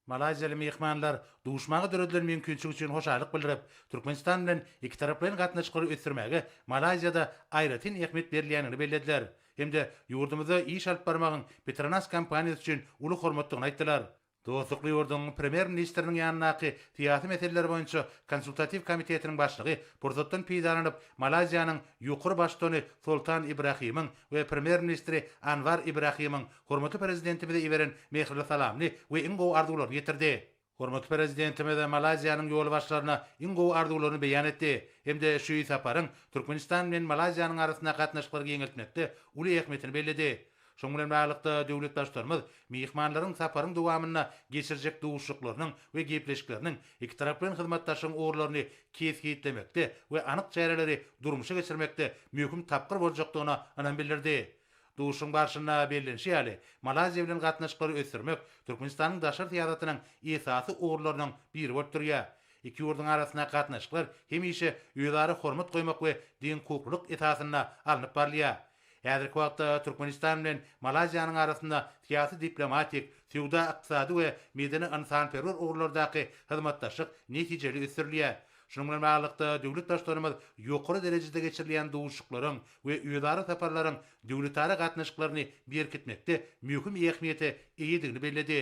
Malaýziýaly myhmanlar duşmaga döredilen mümkinçilik üçin hoşallyk bildirip, Türkmenistan bilen ikitaraplaýyn gatnaşyklary ösdürmäge Malaýziýada aýratyn ähmiýet berilýändigini bellediler hem-de ýurdumyzda iş alyp barmagyň Petronas kompaniýasy üçin uly hormatdygyny aýtdylar. Dostlukly ýurduň Premýer-ministriniň ýanyndaky syýasy meseleler boýunça konsultatiw komitetiniň başlygy pursatdan peýdalanyp, Malaýziýanyň ýokary baştutany Soltan Ibrahimiň we Premýer-ministri Anwar Ibrahimiň hormatly Prezidentimize iberen mähirli salamyny we iň gowy arzuwlaryny ýetirdi. Hormatly Prezidentimiz Malaýziýanyň ýolbaşçylaryna iň gowy arzuwlaryny beýan etdi hem-de şu saparyň Türkmenistan bilen Malaýziýanyň arasyndaky gatnaşyklary giňeltmekde uly ähmiýetini belledi. Şunuň bilen baglylykda, döwlet Baştutanymyz myhmanlaryň saparyň dowamynda geçirjek duşuşyklarynyň we gepleşikleriniň ikitaraplaýyn hyzmatdaşlygyň ugurlaryny kesgitlemekde we anyk çäreleri durmuşa geçirmekde möhüm tapgyr boljakdygyna ynam bildirdi. Duşuşygyň barşynda bellenişi ýaly, Malaýziýa bilen gatnaşyklary ösdürmek Türkmenistanyň daşary syýasatynyň esasy ugurlarynyň biri bolup durýar. Iki ýurduň arasyndaky gatnaşyklar hemişe özara hormat goýmak we deňhukuklylyk esasynda alnyp barylýar. Häzirki wagtda Türkmenistan bilen Malaýziýanyň arasynda syýasy-diplomatik, söwda-ykdysady we medeni-ynsanperwer ugurlardaky hyzmatdaşlyk netijeli ösdürilýär. Şunuň bilen baglylykda, döwlet Baştutanymyz ýokary derejede geçirilýän duşuşyklaryň we özara saparlaryň döwletara gatnaşyklaryny berkitmekde möhüm ähmiýete eýedigini belledi.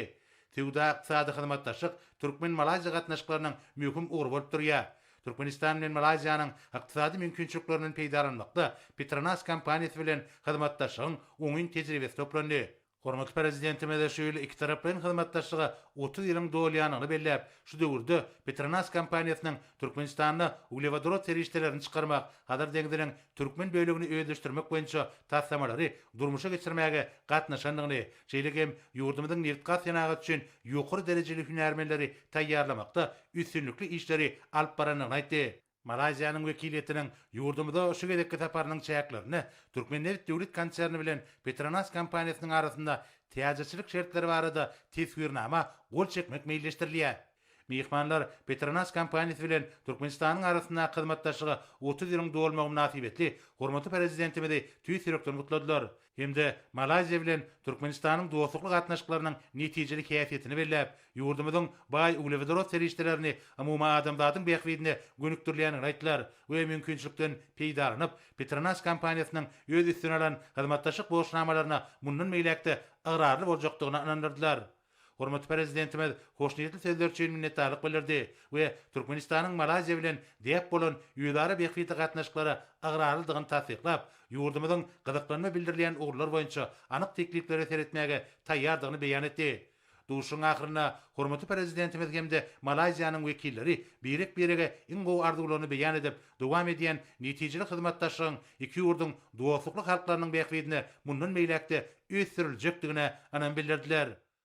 Söwda-ykdysady hyzmatdaşlyk türkmen-malaýziýa gatnaşyklarynyň möhüm ugry bolup durýar. Türkmenistan bilen Malaýziýanyň ykdysady mümkinçiliklerinden peýdalanmakda Petronas kompaniýasy bilen hyzmatdaşlygyň oňyn tejribesi toplandy. Hormatly Prezidentimiz şu ýyl ikitaraplaýyn hyzmatdaşlyga 30 ýylyň dolýandygyny belläp, şu döwürde Petronas kompaniýasynyň Türkmenistanda uglewodorod serişdelerini çykarmak, Hazar deňziniň türkmen bölegini özleşdirmek boýunça taslamalary durmuşa geçirmäge gatnaşandygyny, şeýle hem ýurdumyzyň nebitgaz senagaty üçin ýokary derejeli hünärmenleri taýýarlamakda üstünlikli işleri alyp barandygyny aýtdy. Malaýziýanyň wekiliýetiniň ýurdumyza şu gezekki saparynyň çäklerinde Türkmennebit döwlet konserni bilen Petronas kompaniýasynyň arasynda täjirçilik şertleri barada teswirnama gol çekmek meýilleşdirilýär. Myhmanlar Petronas kompaniýasy bilen Türkmenistanyň arasyndaky hyzmatdaşlyga 30 ýylyň dolmagy mynasybetli hormatly Prezidentimizi tüýs ýürekden gutladylar. Hem-de Malaýziýa bilen Türkmenistanyň dostlukly gatnaşyklarynyň netijeli häsiýetini belläp, ýurdumyzyň baý uglewodorod serişdelerini umumyadamzadyň bähbidine gönükdirilýändigini aýtdylar we mümkinçilikden peýdalanyp, Petronas kompaniýasynyň öz üstüne alan hyzmatdaşlyk borçnamalaryna mundan beýläk-de ygrarly boljakdygyna ynandyrdylar. Hormatly Prezidentimiz hoşniýetli sözler üçin minnetdarlyk bildirdi we Türkmenistanyň Malaýziýa bilen däp bolan özara bähbitli gatnaşyklara ygrarlydygyny tassyklap, ýurdumyzyň gyzyklanma bildirilýän ugurlar boýunça anyk tekliplere seretmäge taýýardygyny beýan etdi. Duşuşygyň ahyrynda hormatly Prezidentimiz hem-de Malaýziýanyň wekilleri birek-birege iň gowy arzuwlaryny beýan edip, dowam edýän netijeli hyzmatdaşlygyň iki ýurduň dostlukly halklarynyň bähbidine mundan beýläk-de ösdüriljekdigine ynam bildirdiler.